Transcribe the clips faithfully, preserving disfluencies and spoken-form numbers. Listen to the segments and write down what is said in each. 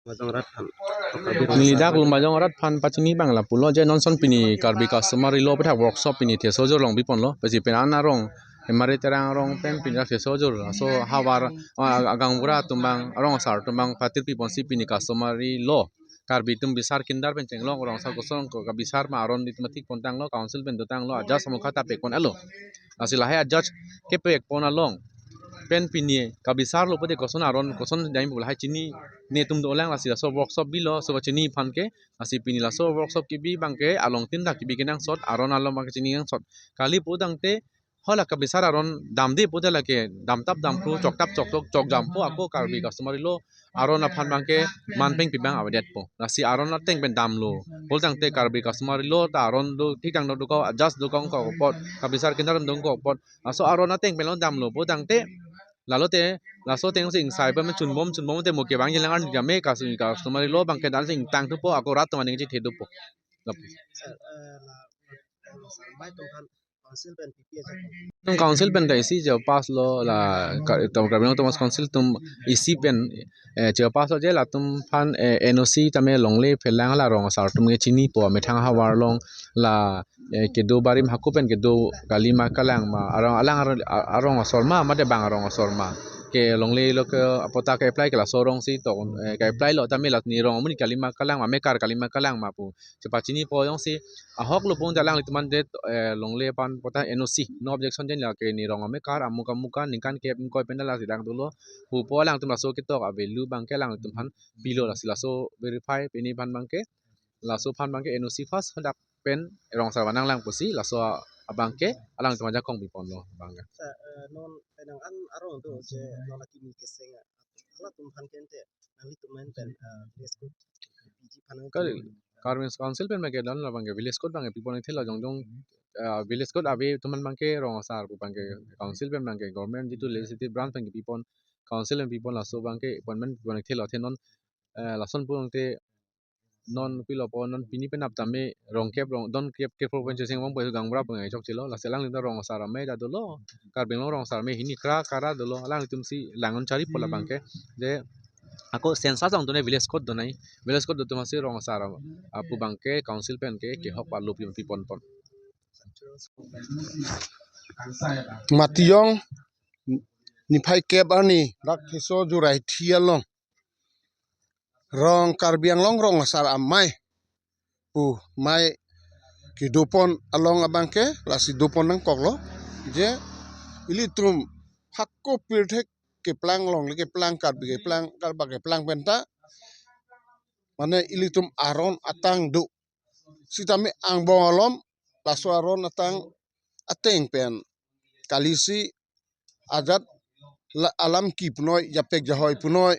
Majong rat phan. Neli dak Lumbajong arat phan pachini abang lapulo je non ason pini Karbi Customary Law aputhak workshop pini theso ajor along biponlo. Pasi pen an arong, Hemari Terang arong pen pini dak theso ajor. Laso havar, ah, agaonbura atum abang, arong asar atum abang patir piponsi pini customary law Karbi atum bisar kindar pen chenglok, arong asar koson ko kabisar ma aron di matik pontanglo, council pen dotanglo, a-judge amokha ta pekpon-etlo. Lasi lahai a-judge kepekpon along pen pini kabisar lo pute koson aron koson dai pu lahai chini netum dolang, lasi laso workshop bilo, so pachini aphan ke, lasi pini laso workshop kebi abang ke along tin dak kebi kenangsot, aron along abang ke chini nangsot. Kali pudangte hala kabisar aron damde pute lake damtap damphru, choktap choktok, chokjampo, ako Karbi Customary Law aron aphan abang ke man peng pi abang avedetpo. Lasi aron ateng pen damlo pulotangte Karbi Customary Law ta aron do thik tang do, dokok, a-judge dokok ko apot, kabisar kindar dokok apot. Laso aron ateng pen lo damlo pulotangte, lalote laso atengsi ingsai pen chunbom chunbom te mo kevang jilang arni jame, Karbi Customary Law abang ke dan si ingtang thupo, ako rat atum aning chithedopo. Sir, eh, la, la, mai atum aphan council pen P P A ajakong. Tum council pen ta isi je pass lo la ka, tum Karbi Anglong Autonomous Council atum isi pen, eh, je pass lo je latum aphan, eh, N O C tame longle phelang la arong asar atum ke chinipo, methang havar along la, eh, kedo barim hako pen kedo kalima kalang ma, arong alang arong, arong asor ma, mate bang arong asor ma. Ke longle lo ke apota ke-apply ke laso arongsi tok, eh, ke-apply lo tame la ne rong amonit kalima kalang ma, mekar kalima kalang ma pu chepachinipo, jongsi ahok lo pon ta alanglitum aphan det, eh, longle aphan pota N O C, no objection, jen lake ne rong amekar, amukam amukam, ningkan kep ingkoi pen ta lasi dang dolo pupo, alangtum laso ketok a-value abang ke alangtum aphan pilo, lasi laso verify pini aphan abang ke, laso aphan abang ke N O C first hadak pen rong asar vanang lang pusi laso abang ke alangtum ajakong piponlo abang ke. Sir, eh, non penang an arong do je non akimi keseng, halatum aphan ke ante nanglitum pen, eh, village court P G aphan Kali, Karbi Council pen abang ke dan labang ke village court abang ke pipon ithela jongjong, eh, village court ave atum aphan abang ke rong asar pu abang ke council pen abang ke government jitu legislative branch pen ke pipon, council pen pipon, laso abang ke appointment pipon ithela, athe non, eh, lason pulangte non pilo po, non pini penap tame rong kep rong don kep kep pen cheseng abang po, gaonbura pen chokchelo, lasi alanglitum rong asar amei ta dolo, Karbi Anglong rong asar amei hini kra kara dolo, alanglitumsi lang-un charipo labang ke, je ako census along done village court donai, village court do atum asi rong asar apu abang ke council pen ke kehok pa lup pi ponpon. Matiyong niphai kep arni dak theso ajor ahithi along rong Karbi Anglong rong asar amei pu amei kedopon along abang ke lasi dopon nangkoklo, je ilitum hako pirthek keplang, longle keplang, Karbi keplang, Karbak keplang pen ta mane ilitum aron atang do. Sitame angbong alom laso aron atang ateng pen kalisi ajat la, alam ki punoi, japek jahoi punoi,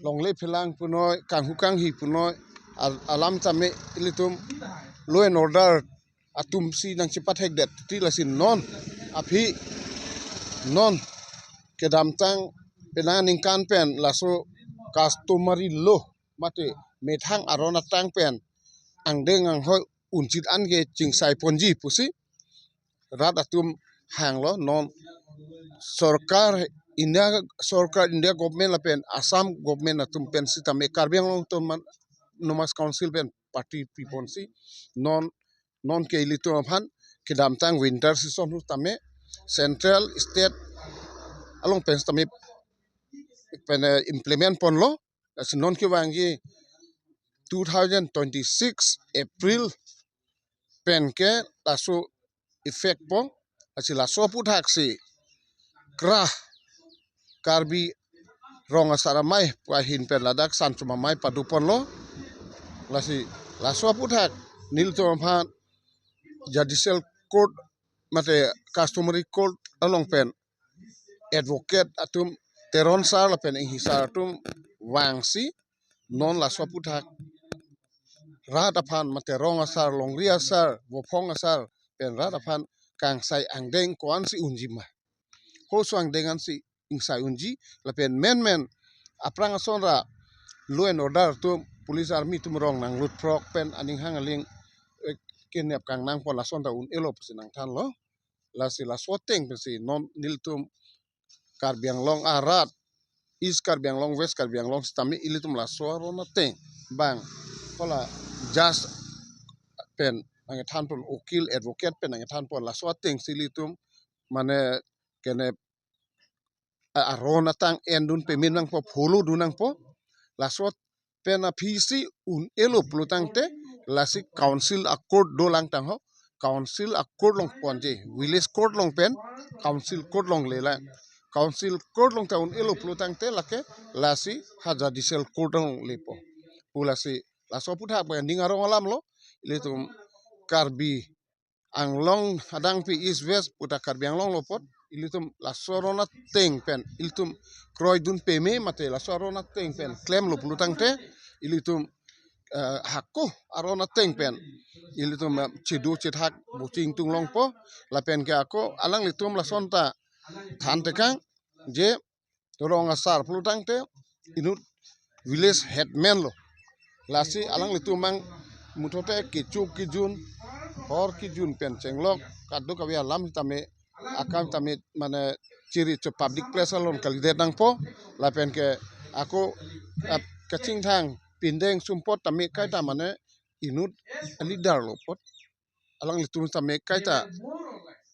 longle phelang punoi, kanghu kanghi punoi, al-, alam tame ilitum law and order atumsi nangchepathekdet ti, lasi non aphi non kedamtang penang aningkan pen laso customary law mate methang aron atang pen angdeng anghoi unchit an ke chingsai ponji pusi rat atum hanglo. Non sorkar India, sorkar India government lapen Assam government atum pen sitame Karbi Anglong Autonomous Council pen party piponsi non, non ke ilitum aphan kedamtang winter season ahut tame central state along pen tame pen, eh, implement ponlo. Lasi non kevangji two thousand twenty-six April pen ke laso effect po. Lasi laso aphuthaksi kra Karbi rong asar amei pu ahin pen ladak sanchum amei padoponlo. Lasi laso aphuthak nelitum aphan judicial court mate customary court along pen advocate atum Teron sir lapen Inghi sir atum vangsi non laso aphuthak rat aphan mate rong asar, longri asar, vophong asar pen rat aphan kangsai angdeng ko-ansi unji ma, koso angdeng ansi ingsai unji, lapen menmen aphrang asonra law and order atum, police army atum rong nanglut phrok pen aning hang aling, eh, kenep kangnang pon lason ta un-elo pusi nangthanlo. Lasi laso ateng pensi non nelitum Karbi Anglong arat East Karbi Anglong, West Karbi Anglong sitame ilitum laso aron ateng bang kola judge pen nangthanpon, ukil advocate pen nangthanpon, laso ateng si ilitum mane kene a- aron ateng endun pame nangpo, follow dun nangpo. Laso pen aphi si un-elo pulotangte lasi council a court dolang tangho, council a court along ponji, village court along pen council court along lelang. Council court along ta un-elo pulotangte lake lasi ha judicial court along lepo pu. Lasi laso aphuthak pen ning arong alamlo, ilitum Karbi Anglong adangpi East West puta Karbi Anglong lo apot, ilitum laso aron ateng pen ilitum kroidun pame mate laso aron ateng pen klemlo pulotangte ilitum eh, hako aron ateng pen ilitum eh, chidu chithak buching tunglongpo. Lapen ke ako alanglitum lason ta thantekang je rong asar pulotangte inut village headman lo. Lasi alanglitum mang muthote kecho kejun, hor kejun pen chenglok, kadokave alam tame, akam tame mane chiri cho public place along kalidet nangpo. Lapen ke ako ap kachingthang pindeng sumpot tame kaita mane inut a leader lo apot, alanglitum tame kaita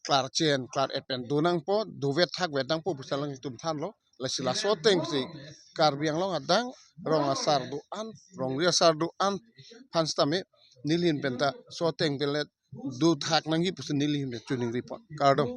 klarchen klar-et pen do nangpo, dovet thakvet nangpo pusi alanglitum thanlo. Lasi laso ateng si Karbi Anglong adang rong asar do-an, rongri asar do-an aphan sitame nelihin penta so ateng pen le do thak nangji pusi nelihin pen choningripo. Kardom.